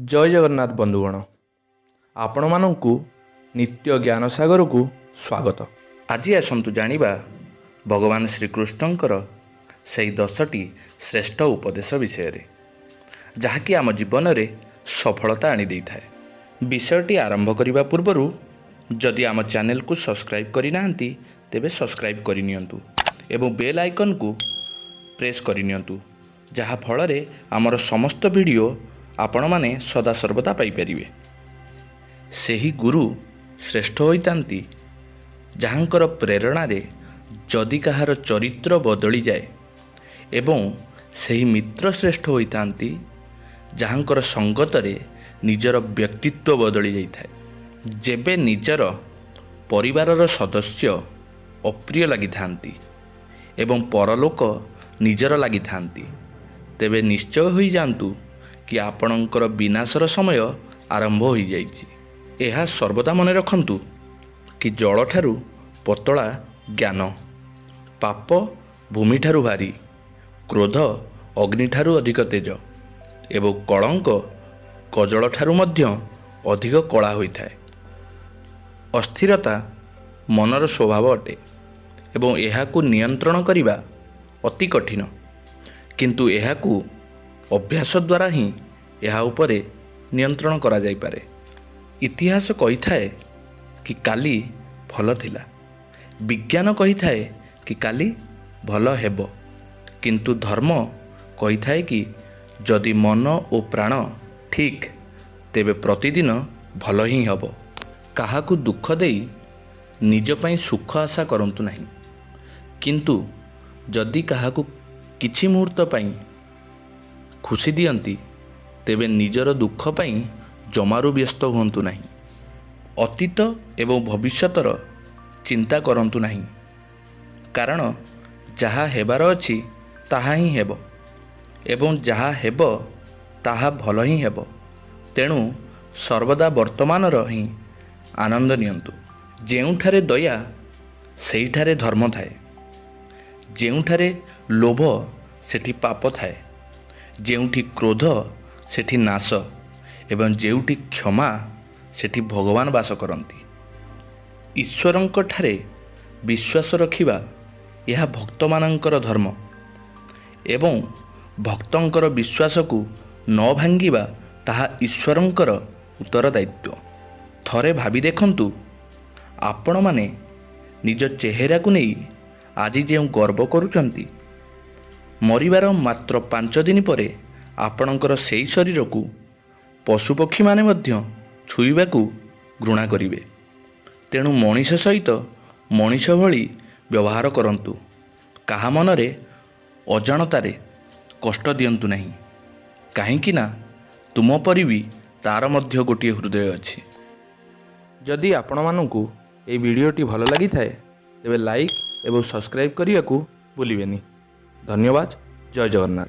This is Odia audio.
ଜୟ ଜଗନ୍ନାଥ ବନ୍ଧୁଗଣ, ଆପଣମାନଙ୍କୁ ନିତ୍ୟ ଜ୍ଞାନ ସାଗରକୁ ସ୍ୱାଗତ। ଆଜି ଆସନ୍ତୁ ଜାଣିବା ଭଗବାନ ଶ୍ରୀକୃଷ୍ଣଙ୍କର ସେହି 10ଟି ଶ୍ରେଷ୍ଠ ଉପଦେଶ ବିଷୟରେ, ଯାହାକି ଆମ ଜୀବନରେ ସଫଳତା ଆଣିଦେଇଥାଏ। ବିଷୟଟି ଆରମ୍ଭ କରିବା ପୂର୍ବରୁ ଯଦି ଆମ ଚ୍ୟାନେଲକୁ ସବସ୍କ୍ରାଇବ୍ କରିନାହାନ୍ତି, ତେବେ ସବସ୍କ୍ରାଇବ୍ କରିନିଅନ୍ତୁ ଏବଂ ବେଲ୍ ଆଇକନ୍କୁ ପ୍ରେସ୍ କରିନିଅନ୍ତୁ, ଯାହାଫଳରେ ଆମର ସମସ୍ତ ଭିଡ଼ିଓ ଆପଣମାନେ ସଦାସର୍ବଦା ପାଇପାରିବେ। ସେହି ଗୁରୁ ଶ୍ରେଷ୍ଠ ହୋଇଥାନ୍ତି ଯାହାଙ୍କର ପ୍ରେରଣାରେ ଯଦି କାହାର ଚରିତ୍ର ବଦଳିଯାଏ ଏବଂ ସେହି ମିତ୍ର ଶ୍ରେଷ୍ଠ ହୋଇଥାନ୍ତି ଯାହାଙ୍କର ସଙ୍ଗତରେ ନିଜର ବ୍ୟକ୍ତିତ୍ୱ ବଦଳି ଯାଇଥାଏ। ଯେବେ ନିଜର ପରିବାରର ସଦସ୍ୟ ଅପ୍ରିୟ ଲାଗିଥାନ୍ତି ଏବଂ ପରଲୋକ ନିଜର ଲାଗିଥାନ୍ତି, ତେବେ ନିଶ୍ଚୟ ହୋଇଯାଆନ୍ତୁ କି ଆପଣଙ୍କର ବିନାଶର ସମୟ ଆରମ୍ଭ ହୋଇଯାଇଛି। ଏହା ସର୍ବଦା ମନେ ରଖନ୍ତୁ କି ଜଳଠାରୁ ପତଳା ଜ୍ଞାନ, ପାପ ଭୂମିଠାରୁ ଭାରୀ, କ୍ରୋଧ ଅଗ୍ନିଠାରୁ ଅଧିକ ତେଜ ଏବଂ କଳଙ୍କ କଜଳଠାରୁ ମଧ୍ୟ ଅଧିକ କଳା ହୋଇଥାଏ। ଅସ୍ଥିରତା ମନର ସ୍ୱଭାବ ଅଟେ ଏବଂ ଏହାକୁ ନିୟନ୍ତ୍ରଣ କରିବା ଅତି କଠିନ, କିନ୍ତୁ ଏହାକୁ ଅଭ୍ୟାସ ଦ୍ୱାରା ହିଁ ଏହା ଉପରେ ନିୟନ୍ତ୍ରଣ କରାଯାଇପାରେ। ଇତିହାସ କହିଥାଏ କି କାଲି ଭଲ ଥିଲା, ବିଜ୍ଞାନ କହିଥାଏ କି କାଲି ଭଲ ହେବ, କିନ୍ତୁ ଧର୍ମ କହିଥାଏ କି ଯଦି ମନ ଓ ପ୍ରାଣ ଠିକ୍, ତେବେ ପ୍ରତିଦିନ ଭଲ ହିଁ ହେବ। କାହାକୁ ଦୁଃଖ ଦେଇ ନିଜ ପାଇଁ ସୁଖ ଆଶା କରନ୍ତୁ ନାହିଁ, କିନ୍ତୁ ଯଦି କାହାକୁ କିଛି ମୁହୂର୍ତ୍ତ ପାଇଁ ଖୁସି ଦିଅନ୍ତି, ତେବେ ନିଜର ଦୁଃଖ ପାଇଁ ଜମାରୁ ବ୍ୟସ୍ତ ହୁଅନ୍ତୁ ନାହିଁ। ଅତୀତ ଏବଂ ଭବିଷ୍ୟତର ଚିନ୍ତା କରନ୍ତୁ ନାହିଁ, କାରଣ ଯାହା ହେବାର ଅଛି ତାହା ହିଁ ହେବ ଏବଂ ଯାହା ହେବ ତାହା ଭଲ ହିଁ ହେବ। ତେଣୁ ସର୍ବଦା ବର୍ତ୍ତମାନର ହିଁ ଆନନ୍ଦ ନିଅନ୍ତୁ। ଯେଉଁଠାରେ ଦୟା, ସେଇଠାରେ ଧର୍ମ ଥାଏ। ଯେଉଁଠାରେ ଲୋଭ, ସେଠି ପାପ ଥାଏ। ଯେଉଁଠି କ୍ରୋଧ, ସେଠି ନାଶ ଏବଂ ଯେଉଁଠି କ୍ଷମା, ସେଠି ଭଗବାନ ବାସ କରନ୍ତି। ଈଶ୍ୱରଙ୍କଠାରେ ବିଶ୍ୱାସ ରଖିବା ଏହା ଭକ୍ତମାନଙ୍କର ଧର୍ମ ଏବଂ ଭକ୍ତଙ୍କର ବିଶ୍ୱାସକୁ ନ ଭାଙ୍ଗିବା ତାହା ଈଶ୍ୱରଙ୍କର ଉତ୍ତରଦାୟିତ୍ୱ। ଥରେ ଭାବି ଦେଖନ୍ତୁ, ଆପଣମାନେ ନିଜ ଚେହେରାକୁ ନେଇ ଆଜି ଯେଉଁ ଗର୍ବ କରୁଛନ୍ତି, ମରିବାର ମାତ୍ର 5 ଦିନ ପରେ ଆପଣଙ୍କର ସେଇ ଶରୀରକୁ ପଶୁପକ୍ଷୀମାନେ ମଧ୍ୟ ଛୁଇଁବାକୁ ଘୃଣା କରିବେ। ତେଣୁ ମଣିଷ ସହିତ ମଣିଷ ଭଳି ବ୍ୟବହାର କରନ୍ତୁ। କାହା ମନରେ ଅଜାଣତାରେ କଷ୍ଟ ଦିଅନ୍ତୁ ନାହିଁ, କାହିଁକି ନା ତୁମ ପରି ବି ତା'ର ମଧ୍ୟ ଗୋଟିଏ ହୃଦୟ ଅଛି। ଯଦି ଆପଣମାନଙ୍କୁ ଏହି ଭିଡ଼ିଓଟି ଭଲ ଲାଗିଥାଏ, ତେବେ ଲାଇକ୍ ଏବଂ ସବସ୍କ୍ରାଇବ୍ କରିବାକୁ ଭୁଲିବେନି। ଧନ୍ୟବାଦ। ଜୟ ଜଗନ୍ନାଥ।